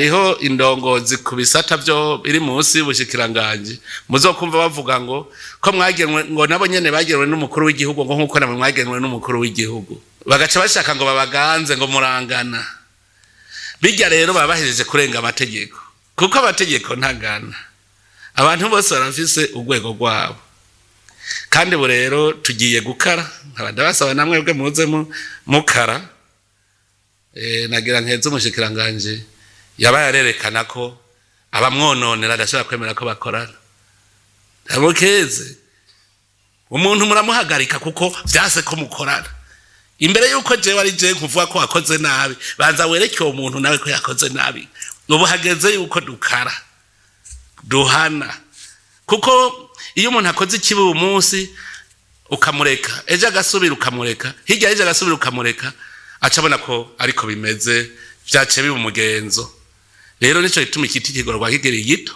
Hariho indongozi ku bisata byo biri munsi y'ubushikiranganji, muzokumva bavuga ngo ko mwagenwe, ngo nabo nyene bagenwe n'umukuru w'igihugu, ngo nkuko namwe mwagenwe n'umukuru w'igihugu, bagaca bashaka ngo babaganze, ngo murangana. Bijya rero baba bahejeje kurenga amategeko, kuko amategeko ntangana. Abantu bose barafise urwego rwabo. Kandi ubu rero tugiye gukara, nkaba ndabasaba namwe bwe muze mukara. Nagira nkeze umushikiranganji yabaye arerekana ko abamwononera adashobora kwemera ko bakorana. Ndamukeze. Umuntu muramuhagarika kuko vyase ko mukorana. Imbere yuko jewe ari jewe kuvuga ko wakoze nabi, banza wereke uwo muntu nawe ko yakoze nabi. Ubu hageze yuko dukara, duhana, kuko iyo umuntu akoze ikibi uyu munsi ukamureka, ejo agasubira ukamureka, hirya ejo agasubira ukamureka, aca abona ko ariko bimeze, vyaciye biba umugenzo. Rero nico gituma igiti kigororwa kikiri gito.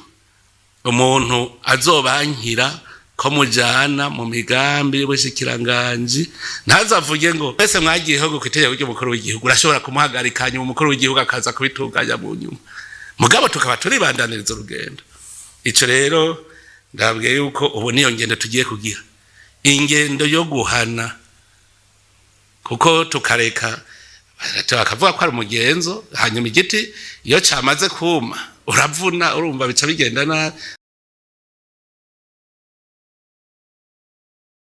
Umuntu azobankira ko mujana mu migambi y'ubushikiranganji, ntazavuge ngo mwese mwagiyeho ku itegeko ry'umukuru w'igihugu. Urashobora kumuhagarika, hanyuma umukuru w'igihugu akaza kubitunganya mu nyuma, mugabo tukaba turibandaniriza urugendo. Ico rero ndabwiye yuko ubu niyo ngendo tugiye kugira, ingendo yo guhana, kuko tukareka bakavuga ko ari umugenzo, hanyuma igiti iyo camaze kuma uravuna, urumva bica bigenda nabi.